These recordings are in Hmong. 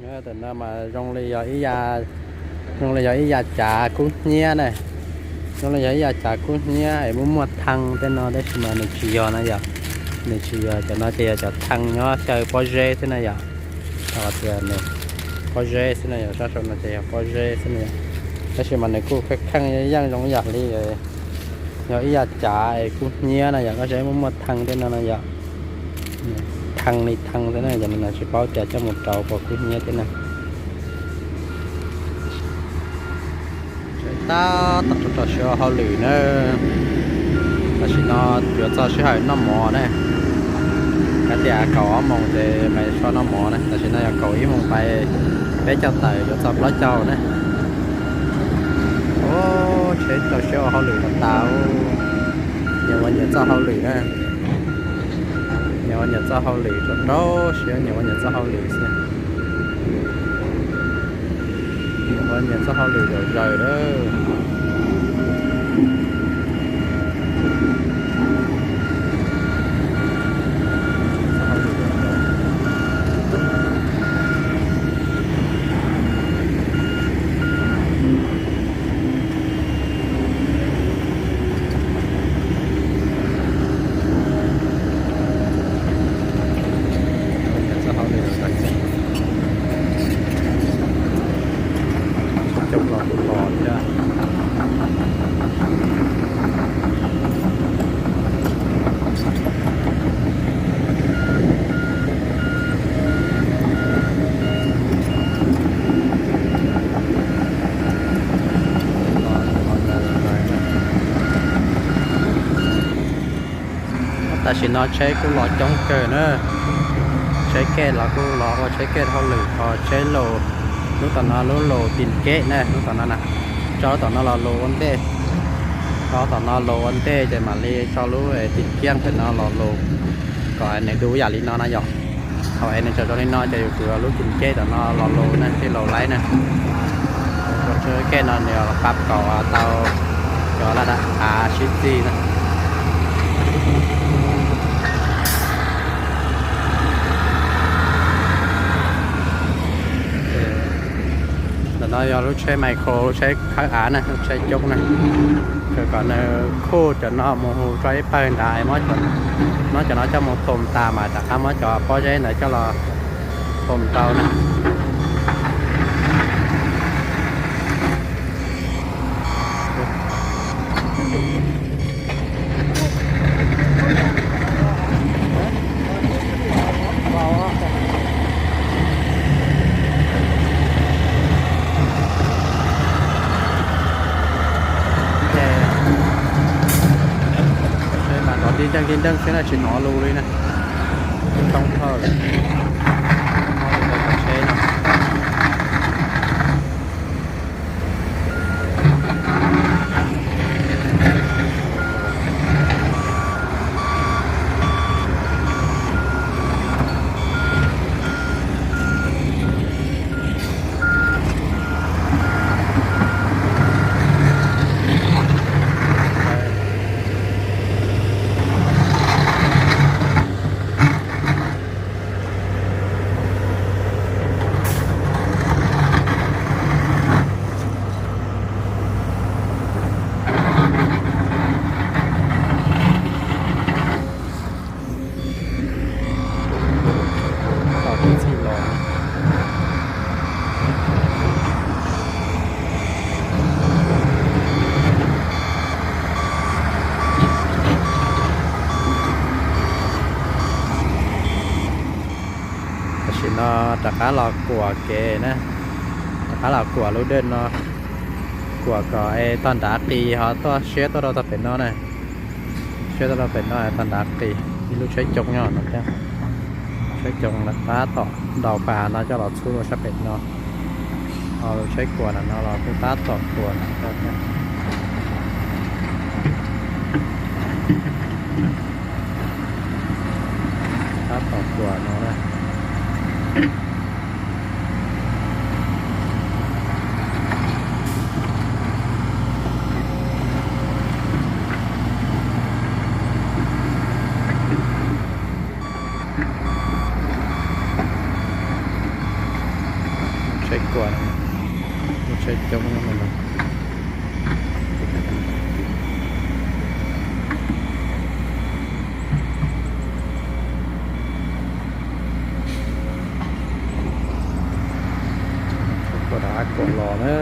Tam no mas zoo li yog ib yam, zoo li yog ib yam cav kub hnyiab na. Zoo li yog ib yam cav kub hnyiab es muaj muaj thee tej no tab sis mas nws tsis yog na yom. Nws tsis yog, cov no ces yog cov thee nyob xyaw pob zeb xwb na yom. Tias nws pob zeb xwb na yom, sab saum no ces yog pob zeb xwb na yom. Tab sis mas nws kuj kheej kheej yeej zoo ib yam li, yog ib yam cav es kub hnyiab na yom, koj saib muaj muaj thee tej no na yom. Thee li thee xwb na yom, nws tsis paub tias coj mus rau puas kub hnyiab thiab na. Tab tom rau siab ua hauj lwm na. Tam sim no yuav txog sij hawm noj mov na. Hais tias kaum ob moos ces mas so noj mov na, tam sim no yog kaum ib moos pais peb caug tawm yuav txog plaub caug na. Tsheb rau siab ua hauj lwm tas tas. Nyias ua nyias txoj hauj lwm na. Nyias ua nyias txoj hauj lwm rau rau siab, nyias ua nyias txoj hauj lwm xwb. Nyias ua nyias txoj hauj lwm zom zaws lawm. Coob los kuj los thiab. Tam sim no tsheb kuj los coob kawg na. Tsheb kej los kuj los ua tsheb kej hauj lwm, ho tsheb los, lub tom no lub los tim kej na, lub tom no na, tso lub tom no los los ua ntej, tso tom no los ua ntej ces mam li tso lub tim kiab pem no los los, kom nws du yam li no na yom. Thaum es nws tseem zoo li no ces yus kuj lub tim kej tom no los los na, thiaj los laib na. Tsheb kej no nws pab kaum tau cov laj dab av sib txig na. Ntawm no yog lub tsheb micro, lub tsheb khawb av na, lub tsheb coob na. Kom nws khuj cov no mus hu tso ib pawg nrad, muab cov no coj mus thum tas mas rov qab muab cov pob zeb ntawd coj los thum rau na. Ces mas nrov ti nteej ti nteej xwb na, tsis hnov lus li na. Thoob thawj lawm. Tsheb no. Tom txij los. Tam sim no rov qab los kuam kev na, rov qab los kuam lub dej no, kuam kom es tog nrad qis ho tuaj siab tuaj rau tog pem no na. Siab tuaj rau pem no tog nrad qis, ib lub tsheb coob nyob no thiab. Tsheb coob tab tom ntaus pas no coj los txhub rau sab pem no. Ho lub tsheb kuam no los kuj tab tom kuam no thiab. Tab tom kuam no na. Coob no. Koj dav kom los na.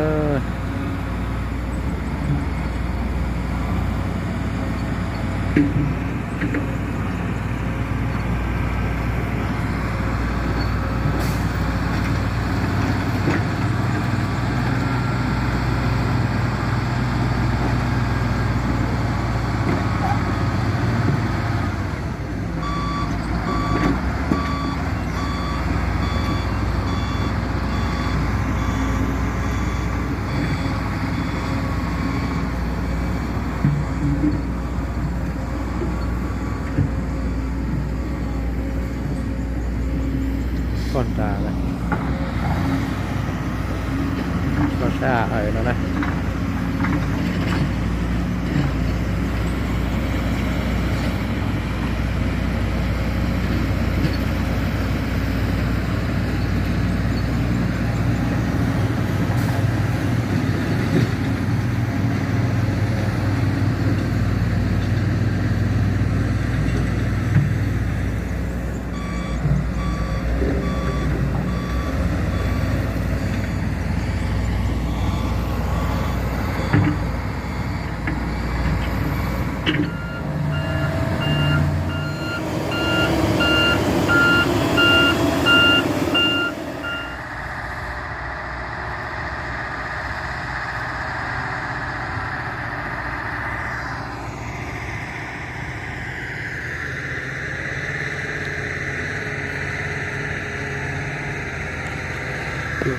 Koj nra lawm. Koj sab aws no na.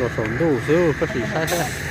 Rau saum ntuj xwb, koj sim saib thiab.